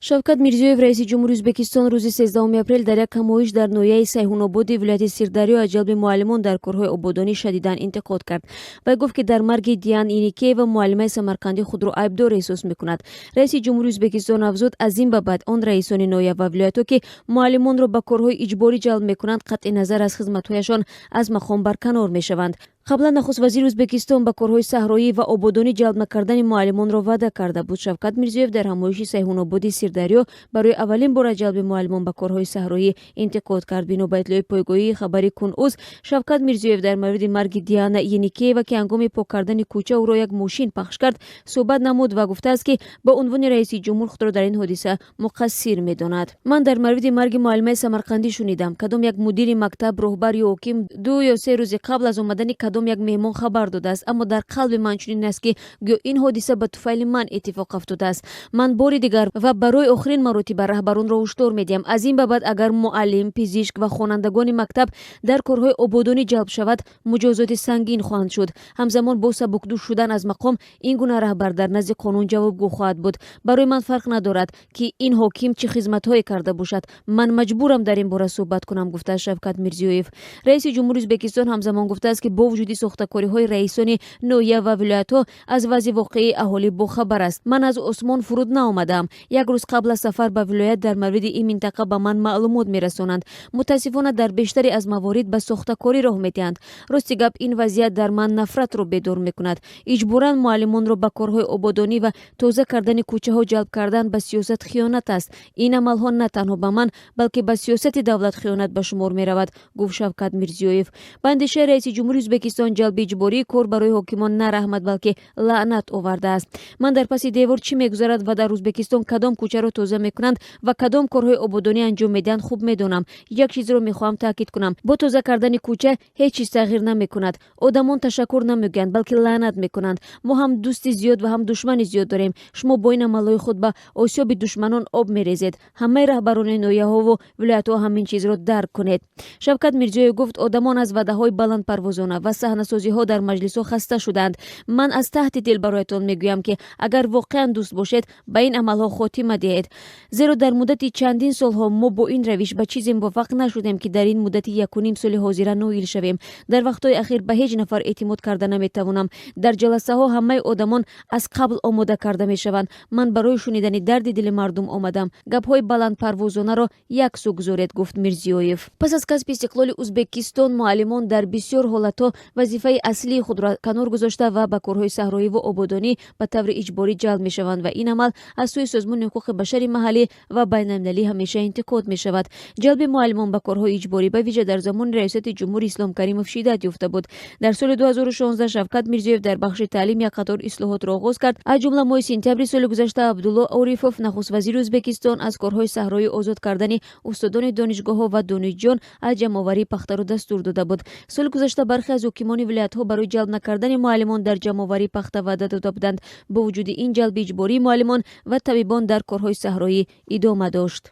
Шавкат Мирзиёев, раиси ҷумҳури Ӯзбекистон, рӯзи 13 апрел дар як ҳамоиш дар ноҳияи Сайҳунободи вилояти Сирдарё аз ҷалби муаллимон дар корҳои ободонӣ шадидан интиқод кард. Вай гуфт, ки дар марги Диана Еникеева, муаллимаи самарқандӣ, худро айбдор эҳсос мекунад. Раиси ҷумҳури Ӯзбекистон афзуд, аз ин ба баъд он раисони ноҳия ва вилоятҳо, ки муаллимонро ба корҳои иҷборӣ ҷалб мекунанд, қатъи назар аз хизматҳояшон, аз мақом барканор мешаванд. Қаблан нахуствазири Ӯзбекистон ба корҳои саҳроӣ ва ободонӣ ҷалб накардани муаллимонро ваъда карда буд. Шавкат Мирзиёев дар ҳамоиши Сайҳунободи Сирдарё барои аввалин бор аз ҷалби муаллимон ба корҳои саҳроӣ интиқод кард. Бино ба иттилои пойгоҳии хабари Кун.уз, Шавкат Мирзиёев дар мавриди марги Диана Еникеева, ки ҳангоми пок кардани кӯча ӯро як мошин пахш кард, суҳбат намуд ва гуфтааст, ки ба унвони раиси ҷумҳур худро дар ин ҳодиса муқассир медонад. «Ман дар мавриди марги муаллимаи самарқандӣ шунидам. Кадом як мудири мактаб, роҳбар ё ҳоким 2 ё 3 рӯзи қабл аз омадани кадом як меҳмон хабар додааст, аммо дар қалби ман чунин аст, ки гӯё ин ҳодиса ба туфайли ман иттифоқ афтодааст. Ман бори дигар ва барои охирин маротиба раҳбаронро ҳушдор медиҳам: аз ин ба баъд агар муаллим, пизишк ва хонандагони мактаб дар корҳои ободонӣ ҷалб шавад, муҷозоти сангин хоҳанд шуд. Ҳамзамон бо сабукдӯш шудан аз мақом ин гуна раҳбар дар назди қонун ҷавобгӯ хоҳад буд. Барои ман фарқ надорад, ки ин ҳоким чӣ хизматҳое карда бошад. Ман маҷбурам дар ин бора суҳбат кунам», гуфтааст Шавкат Мирзиёев. Раиси ҷумҳури Ӯзбекистон ҳамзамон гуфтааст, ки бо вуҷуди сохтакориҳои раисони ноҳия ва вилоятҳо аз вазъи воқеии аҳолӣ бохабар аст. «Ман аз осмон фуруд наомадаам. Як рӯз қабл аз сафар ба вилоят дар мавриди ин минтақа ба ман маълумот мерасонанд. Мутаассифона, дар бештаре аз маворид ба сохтакорӣ роҳ медиҳанд. Рости гап, ин вазъият дар ман нафратро бедор мекунад. Иҷборан муаллимонро ба корҳои ободонӣ ва тоза кардани кӯчаҳо ҷалб кардан ба сиёсат хиёнат аст. Ин амалҳо на танҳо ба ман, балки ба сиёсати давлат хиёнат ба шумор меравад», гуфт Шавкат Мирзиёев. Ба андешаи раиси ҷумҳури Ӯзбекистон, ҷалби иҷбории кор барои ҳокимон на раҳмат, балки лаънат овардааст. «Ман дар паси девор чӣ мегузарад ва дар Ӯзбекистон кадом кӯчаро тоза мекунанд ва кадом корҳои ободонӣ анҷом медиҳанд, хуб медонам. Як чизро мехоҳам таъкид кунам: бо тоза кардани кӯча ҳеҷ чиз тағйир намекунад. Одамон ташаккур намегӯянд, балки лаънат мекунанд. Мо ҳам дӯсти зиёд ва ҳам душмани зиёд дорем. Шумо бо ин амалҳои худ ба осиёби душманон об мерезед. Ҳамаи раҳбарони ноҳияҳову вилоятҳо ҳамин чизро дарк кунед». Шавкат Мирзиёев гуфт, одамон аз ваъдаҳои баландпарвозона ва саҳнасозиҳо дар маҷлисҳо хаста шудаанд. «Ман аз таҳти дил бароятон мегӯям, ки агар воқеан дӯст бошед, ба ин амалҳо хотима диҳед, зеро дар муддати чандин солҳо мо бо ин равиш ба чизе муваффақ нашудем, ки дар ин муддати 1,5 соли ҳозира ноил шавем. Дар вақтҳои ахир ба ҳеҷ нафар эътимод карда наметавонам. Дар ҷаласаҳо ҳамаи одамон аз қабл омода карда мешаванд. Ман барои шунидани дарди дили мардум омадам. Гапҳои баландпарвозонаро як сӯ гузоред», гуфт Мирзиёев. Пас аз касби истиқлоли Ӯзбекистон муаллимон дар бисёр ҳолатҳо вазифаи аслии худро канор гузошта ва ба корҳои саҳроӣ ва ободонӣ ба таври иҷборӣ ҷалб мешаванд ва ин амал аз сӯи Созмони ҳуқуқи башари маҳаллӣ ва байналмилалӣ ҳамеша интиқод мешавад. Ҷалби муаллимон ба корҳои иҷборӣ, ба вижа дар замони раёсати ҷумҳури Ислом Каримов, шиддат ёфта буд. Дар соли 2016 Шавкат Мирзиёев дар бахши таълим як қатор ислоҳотро оғоз кард. Аз ҷумла моҳи сентябри соли гузашта Абдулло Орифов, нахуствазири Ӯзбекистон, аз корҳои саҳроӣ озод кардани устодони донишгоҳҳо ва донишҷӯён аз ҷамъоварии пахтаро дастур дода буд. Соли гузашта бархе аз ҳокимони вилоятҳо барои ҷалб накардани муаллимон дар ҷамъоварии пахта ваъда дода буданд. Бо вуҷуди ин, ҷалби иҷбории муаллимон ва табибон дар корҳои саҳроӣ идома дошт.